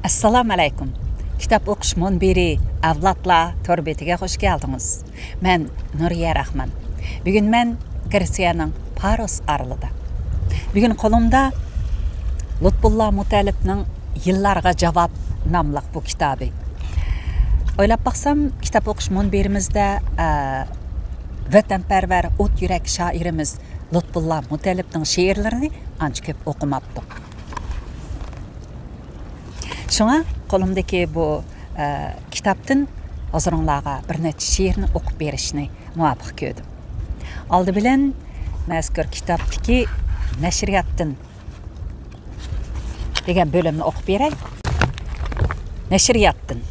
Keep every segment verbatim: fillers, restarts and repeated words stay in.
ئەسسالامۇ ئەلەيكۇم. كىتاب ئوقۇش مۇنبىرى ئەۋلادلار تور بېتىگە خۇش كەلدىڭىز. مەن نۇرىيە راخمان. بۈگۈن مەن گرېتسىيەنىڭ پاروس ئارىلىدا. بۈگۈن قولۇمدا لۇتپۇللا مۇتەللىپنىڭ يىللارغا جاۋاب ناملىق بۇ كىتابى. ئويلاپ باقسام، كىتاب ئوقۇش مۇنبىرىمىزدە، ئە، ۋەتەنپەرۋەر ئوت يۈرەك شائىرىمىز لۇتپۇللا مۇتەللىپنىڭ شېئىرلىرىنى ئانچە كۆپ ئوقۇماپتۇق. شۇڭا قولۇمدىكى بۇ، ئە، كىتابتىن ھۇزۇرۇڭلارغا بىر نەچچە شېئىرنى ئوقۇپ بېرىشنى مۇۋاپىق كۆردۈم. ئالدى بىلەن مەزكۇر كىتابتىكى نەشرىياتتىن دېگەن بۆلۈمنى ئوقۇپ بېرەي. نەشرىياتتىن.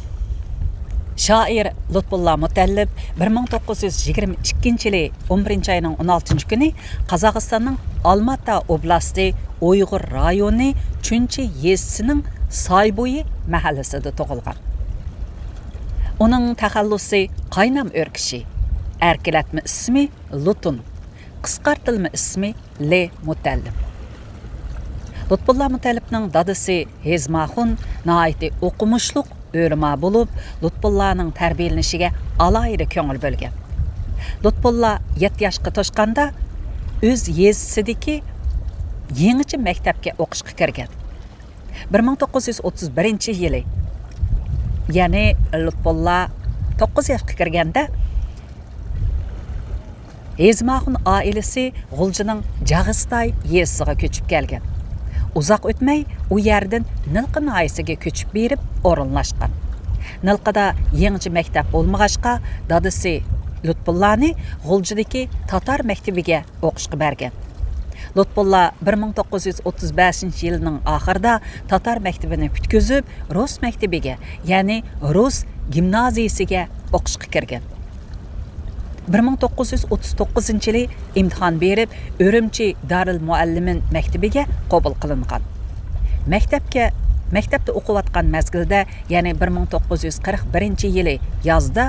شائىر لۇتپۇللا مۇتەللىپ بىر مىڭ توققۇز يۈز يىگىرمە ئىككىنچى يىلى ئون بىرىنچى ئاينىڭ ئون ئالتىنچى كۈنى قازاقىستاننىڭ ئالماتا ئوبلاستى ئۇيغۇر رايونى چۈنچى يېزىسىنىڭ سايبويى مەھەللىسىدە تۇغۇلغان. ئۇنىڭ تەخەللۇسى قاينام ئۆركىشى، ئەركىلەتمە ئىسمى لۇتۇن، قىسقارتىلما ئىسمى لى مۇتەللىپ. لۇتپۇللا مۇتەللىپنىڭ دادىسى ھېزماخۇن ناھايىتى ئوقۇمۇشلۇق ئۆلىما بولۇپ، لۇتپۇللانىڭ تەربىيەلىنىشىگە ئالاھىدە كۆڭۈل بۆلگەن. لۇتپۇللا يەتتە ياشقا توشقاندا ئۆز يېزىسىدىكى يېڭىچە مەكتەپكە ئوقۇشقا كىرگەن. بىر مىڭ توققۇز يۈز ئوتتۇز بىرىنچى يىلى، يەنى لۇتپۇللا توققۇز ياشقا كىرگەندە، ھېزماخۇن ئائىلىسى غۇلجىنىڭ جاغىستاي يېزىسىغا كۆچۈپ كەلگەن. ئۇزاق ئۆتمەي ئۇ يەردىن نىلقا ناھىيەسىگە كۆچۈپ بېرىپ ئورۇنلاشقان. نىلقىدا يېڭىچە مەكتەپ بولمىغاچقا، دادىسى لۇتپۇللانى غۇلجىدىكى تاتار مەكتىپىگە ئوقۇشقا بەرگەن. لۇتپۇللا بىر مىڭ توققۇز يۈز ئوتتۇز بەشىنچى يىلنىڭ ئاخىرىدا تاتار مەكتىپىنى پۈتكۈزۈپ، رۇس مەكتىپىگە، يەنى رۇس گىمنازىيىسىگە ئوقۇشقا كىرگەن. بىر مىڭ توققۇز يۈز ئوتتۇز توققۇزىنچى يىلى ئىمتىھان بېرىپ، ئۈرۈمچى دارىل مۇئەللىمىن مەكتىپىگە قوبۇل قىلىنغان. مەكتەپكە، مەكتەپتە ئوقۇۋاتقان مەزگىلدە، يەنى بىر مىڭ توققۇز يۈز قىرىق بىرىنچى يىلى يازدا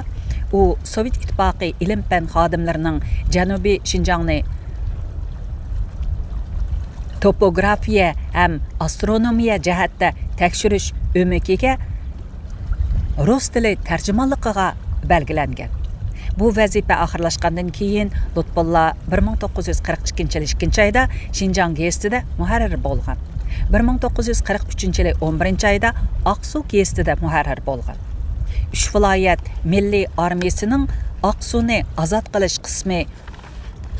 ئۇ سوۋېت ئىتتىپاقى ئىلىم-پەن خادىملىرىنىڭ جەنۇبىي شىنجاڭنى توپوگرافىيە ھەم ئاسترونومىيە جەھەتتە تەكشۈرۈش ئۆمىكىگە رۇس تىلى تەرجىمانلىقىغا بەلگىلەنگەن. بۇ ۋەزىپە ئاخىرلاشقاندىن كېيىن، لۇتپۇللا بىر مىڭ توققۇز يۈز قىرىق ئىككىنچى يىلى ئىككىنچى ئايدا شىنجاڭ گېزىتىدە مۇھەررىر بولغان. بىر مىڭ توققۇز يۈز قىرىق ئۈچىنچى يىلى ئون بىرىنچى ئايدا ئاقسۇ گېزىتىدە مۇھەررىر بولغان. ئۈچ ۋىلايەت مىللىي ئارمىيىسىنىڭ ئاقسۇنى ئازاد قىلىش قىسمى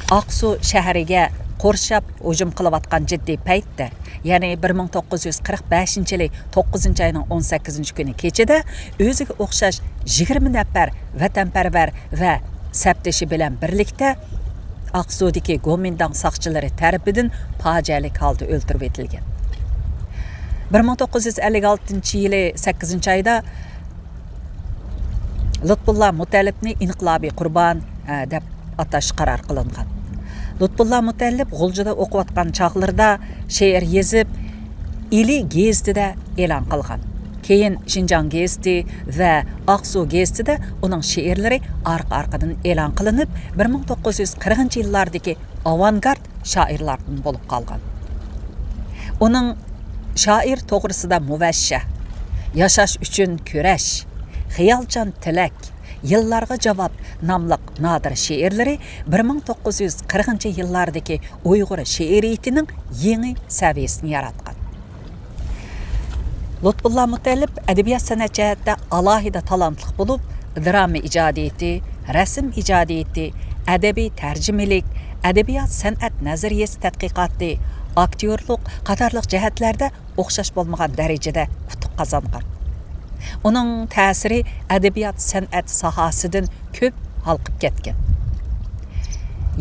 ئاقسۇ شەھىرىگە قورشاپ ھۇجۇم قىلىۋاتقان جىددىي پەيتتە، يەنى بىر مىڭ توققۇز يۈز قىرىق بەشىنچى يىلى توققۇزىنچى ئاينىڭ ئون سەككىزىنچى كۈنى كېچىدە ئۆزىگە ئوخشاش يىگىرمە نەپەر ۋەتەنپەرۋەر ۋە سەپدىشى بىلەن بىرلىكتە ئاقسۇدىكى گومىنداڭ ساقچىلىرى تەرىپىدىن پاجىئەلىك ھالدا ئۆلتۈرۈۋېتىلگەن. بىر مىڭ توققۇز يۈز ئەللىك ئالتىنچى يىلى سەككىزىنچى ئايدا لۇتپۇللا مۇتەللىپنى ئىنقىلابىي قۇربان، ئە، دەپ ئاتاش قارار قىلىنغان. لۇتپۇللا مۇتەللىپ غۇلجىدا ئوقۇۋاتقان چاغلىرىدا شېئىر يېزىپ، ئىلى گېزىتىدە ئېلان قىلغان. كېيىن شىنجاڭ گېزىتى ۋە ئاقسۇ گېزىتىدە ئۇنىڭ شېئىرلىرى ئارقا-ئارقىدىن ئېلان قىلىنىپ، بىر مىڭ توققۇز يۈز قىرىقىنچى يىللاردىكى ئاۋانگارت شائىرلاردىن بولۇپ قالغان. ئۇنىڭ شائىر توغرىسىدا مۇۋەششە، ياشاش ئۈچۈن كۈرەش، خىيالچان تىلەك، يىللارغا جاۋاب ناملىق نادىر شېئىرلىرى بىر مىڭ توققۇز يۈز قىرىقىنچى يىللاردىكى ئۇيغۇر شېئىرىيىتىنىڭ يېڭى سەۋىيەسىنى ياراتقان. لۇتپۇللا مۇتەللىپ ئەدەبىيات-سەنئەت جەھەتتە ئالاھىدە تالانتلىق بولۇپ، دىراما ئىجادىيىتى، رەسىم ئىجادىيىتى، ئەدەبىي تەرجىمىلىك، ئەدەبىيات-سەنئەت نەزەرىيەسى تەتقىقاتى، ئاكتيورلۇق قاتارلىق جەھەتلەردە ئوخشاش بولمىغان دەرىجىدە ئۇتۇق قازانغان. ئۇنىڭ تەسىرى ئەدەبىيات-سەنئەت ساھەسىدىن كۆپ ھالقىپ كەتكەن.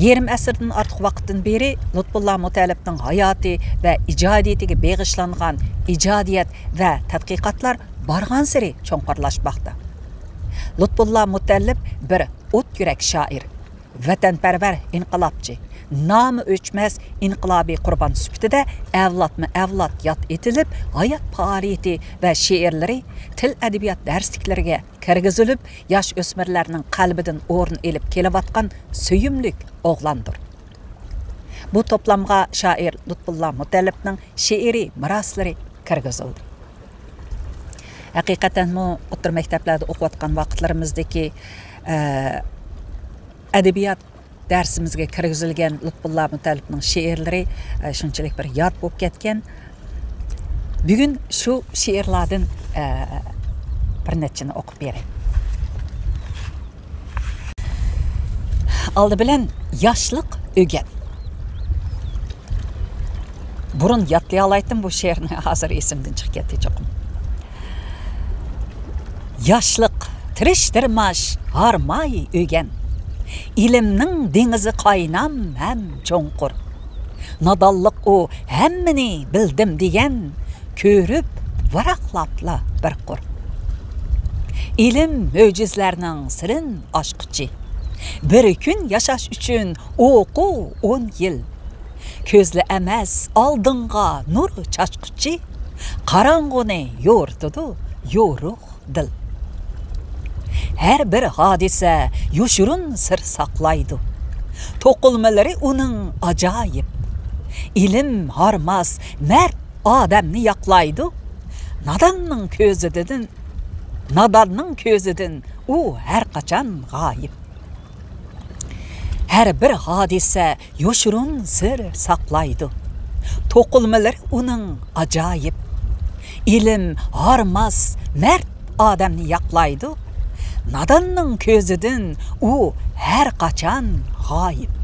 يېرىم ئەسىردىن ئارتۇق ۋاقىتتىن بېرى لۇتپۇللا مۇتەللىپنىڭ ھاياتى ۋە ئىجادىيىتىگە بېغىشلانغان ئىجادىيەت ۋە تەتقىقاتلار بارغانسېرى چوڭقۇرلاشماقتا. لۇتپۇللا مۇتەللىپ بىر ئوت يۈرەك شائىر، ۋەتەنپەرۋەر ئىنقىلابچى، نامى ئۆچمەس ئىنقىلابىي قۇربان سۈپىتىدە ئەۋلادمۇ ئەۋلاد ياد ئېتىلىپ، ھايات پائالىيىتى ۋە شېئىرلىرى تىل-ئەدەبىيات دەرسلىكلىرىگە كىرگۈزۈلۈپ، ياش ئۆسمۈرلەرنىڭ قەلبىدىن ئورۇن ئېلىپ كېلىۋاتقان سۆيۈملۈك ئوغلاندۇر. بۇ توپلامغا شائىر لۇتپۇللا مۇتەللىپنىڭ شېئىرىي مىراسلىرى كىرگۈزۈلدى. ھەقىقەتەنمۇ ئوتتۇرا مەكتەپلەردە ئوقۇۋاتقان ۋاقىتلىرىمىزدىكى، ئە، ئەدەبىيات دەرسىمىزگە كىرگۈزۈلگەن لۇتپۇللا مۇتەللىپنىڭ شېئىرلىرى، ئە، شۇنچىلىك بىر ياد بولۇپ كەتكەن. بۈگۈن شۇ شېئىرلاردىن، ئە، بىر نەچچىنى ئوقۇپ بېرەي. ئالدى بىلەن ياشلىق ئۆگەن. بۇرۇن يادلىيالايتتىم بۇ شېئىرنى، ھازىر ئېسىمدىن چىقىپ كەتتى چوقۇم. ياشلىق، تىرىش-تىرماش، ھارماي ئۆگەن. ئىلىمنىڭ دېڭىزى قاينام ھەم چوڭقۇر. نادانلىق ئۇ ھەممىنى بىلدىم دېگەن، كۆرۈپ ۋاراقلاپلا بىر قۇر. ئىلىم مۆجىزىلەرنىڭ سىرىن ئاچقۇچى. بىر كۈن ياشاش ئۈچۈن ئوقۇ ئون يىل. كۆزلا ئەمەس، ئالدىڭغا نۇر چاچقۇچى، قاراڭغۇنى يورۇتىدۇ يورۇق دىل. ھەر بىر ھادىسە يوشۇرۇن سىر ساقلايدۇ. توقۇلمىلىرى ئۇنىڭ ئاجايىپ. ئىلىم ھارماس، مەرد ئادەمنى ياقلايدۇ. ناداننىڭ كۆزىدىن، ناداننىڭ كۆزىدىن ئۇ ھەر قاچان غايىب. ھەر بىر ھادىسە يوشۇرۇن سىر ساقلايدۇ. توقۇلمىلىرى ئۇنىڭ ئاجايىپ. ئىلىم ھارماس، مەرد ئادەمنى ياقلايدۇ. ناداننىڭ كۆزىدىن ئۇ ھەر قاچان غايىب.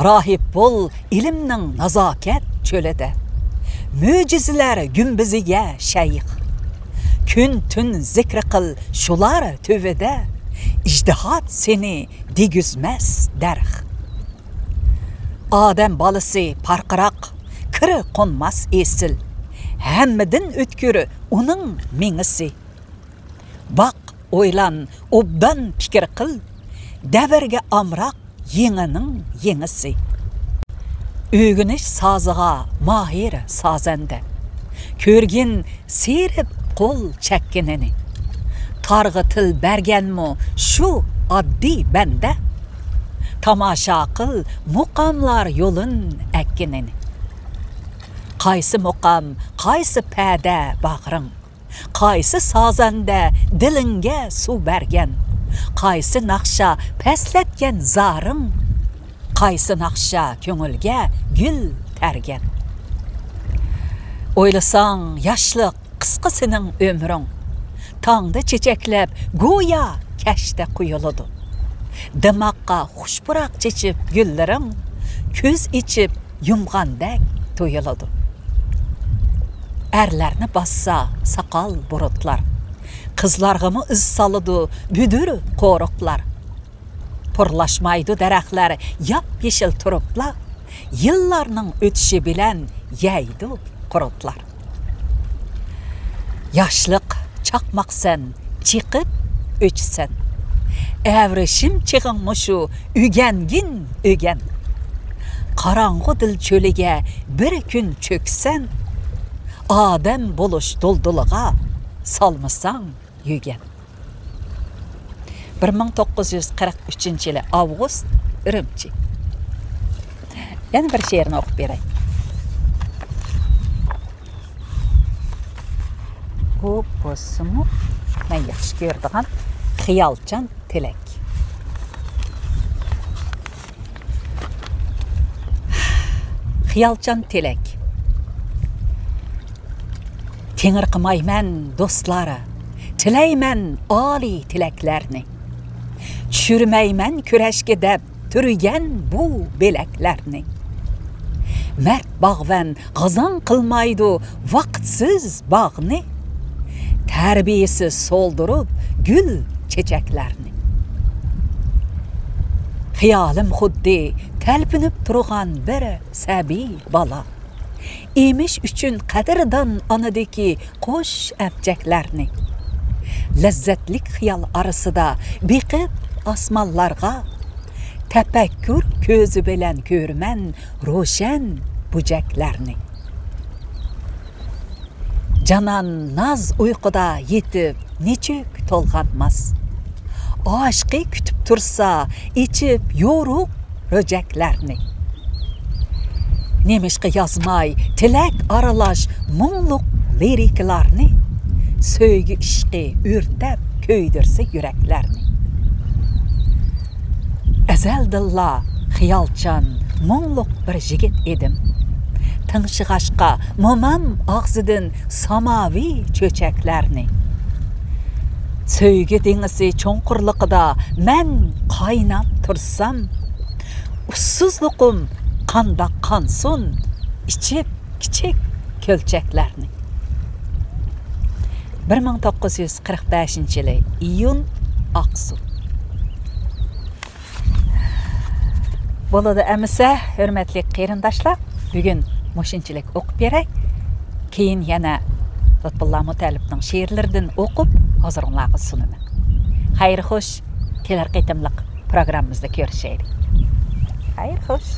راھىب بول ئىلىمنىڭ نازاكەت چۆلىدە. مۆجىزىلەر گۈمبىزىگە شەيخ. كۈن-تۈن زىكرى قىل شۇلار تۈۋىدە. ئىجتىھات سېنى دېگۈزمەس دەرخ. ئادەم بالىسى پارقىراق، كىرى قونماس ئېسىل. ھەممىدىن ئۆتكۈر ئۇنىڭ مېڭىسى. باق، ئويلان، ئوبدان پىكىر قىل. دەۋرگە ئامراق يېڭىنىڭ يېڭىسى. ئۆگىنىش سازىغا ماھىر سازەندە. كۆرگىن سىيرىپ قول چەككىنىنى. تارغا تىل بەرگەنمۇ شۇ ئاددىي بەندە. تاماشا قىل مۇقاملار يولۇن ئەككىنىنى. قايسى مۇقام، قايسى پەدە باغرىڭ؟ قايسى سازەندە دىلىڭگە سۇ بەرگەن؟ قايسى ناخشا پەسلەتكەن زارىڭ؟ قايسى ناخشا كۆڭۈلگە گۈل تەرگەن؟ ئويلىساڭ، ياشلىق قىسقا سېنىڭ ئۆمرۈڭ. تاڭدا چېچەكلەپ، گويا كەچتە قويۇلىدۇ. دىماققا خۇش پۇراق چېچىپ گۈللىرىڭ، كۆز ئېچىپ يۇمغاندەك تۇيۇلىدۇ. ئەرلەرنى باسسا ساقال بۇرۇتلار، قىزلارغىمۇ ئىز سالىدۇ بۈدۈر قورۇقلار. پۇرلاشمايدۇ دەرەخلەر ياپيېشىل تۇرۇپلا، يىللارنىڭ ئۆتۈشى بىلەن يەيدۇ قۇرتلار. ياشلىق چاقماقسەن، چېقىپ ئۆچىسەن. ئەۋرىشىم چېغىڭ مۇشۇ، ئۆگەنگىن، ئۆگەن. قاراڭغۇ دىل چۆلىگە بىر كۈن چۆكىسەن. ئادەم بولۇش دۇلدۇلىغا سالمىساڭ يۆگەن. بىر مىڭ توققۇز يۈز قىرىق ئۈچىنچى يىلى ئاۋغۇست، ئۈرۈمچى. يەنە بىر شېئىرنى ئوقۇپ بېرەي. بۇ بولسىمۇ مەن ياخشى كۆرىدىغان خىيالچان تىلەك. خىيالچان تىلەك. تېڭىرقىمايمەن دوستلار، تىلەيمەن ئالىي تىلەكلەرنى. چۈشۈرمەيمەن كۈرەشكە دەپ تۈرگەن بۇ بىلەكلەرنى. مەرد باغۋەن غازاڭ قىلمايدۇ ۋاقىتسىز باغنى، تەربىيەسىز سولدۇرۇپ گۈل چېچەكلەرنى. خىيالىم خۇددى تەلپۈنۈپ تۇرغان بىر سەبىي بالا. ئېمىش ئۈچۈن قەدىردان ئانىدىكى قوش ئەمچەكلەرنى. لەززەتلىك خىيال ئارىسىدا بېقىپ ئاسمانلارغا، تەپەككۇر كۆزى بىلەن كۆرىمەن روشەن بۇجەكلەرنى. جانان ناز ئۇيقۇدا يېتىپ نېچۈك تولغانماس. ئاشىقى كۈتۈپ تۇرسا ئېچىپ يورۇق رۆجەكلەرنى. نېمىشقا يازماي تىلەك ئارىلاش مۇڭلۇق لىرىكىلارنى، سۆيگۈ ئىشقى ئۆرتەپ كۆيدۈرسە يۈرەكلەرنى. ئەزەلدىنلا خىيالچان، مۇڭلۇق بىر يىگىت ئىدىم. تىڭشىغاچقا مومام ئاغزىدىن ساماۋى چۆچەكلەرنى. سۆيگۈ دېڭىزى چوڭقۇرلۇقىدا مەن قايناپ تۇرسام، ئۇسسۇزلۇقۇم قانداق قانسۇن، ئىچىپ كىچىك كۆلچەكلەرنى. بىر مىڭ توققۇز يۈز قىرىق بەشىنچى يىلى ئىيۇن، ئاقسۇ. بولىدۇ ئەمىسە، ھۆرمەتلىك قېرىنداشلار، بۈگۈن مۇشۇنچىلىك ئوقۇپ بېرەي. كېيىن يەنە لۇتپۇللا مۇتەللىپنىڭ شېئىرلىرىدىن ئوقۇپ، ھۇزۇرۇڭلارغا سۇنىمەن. خەير خوش، كېلەر قېتىملىق پروگراممىمىزدا كۆرۈشەيلى. خەير خوش.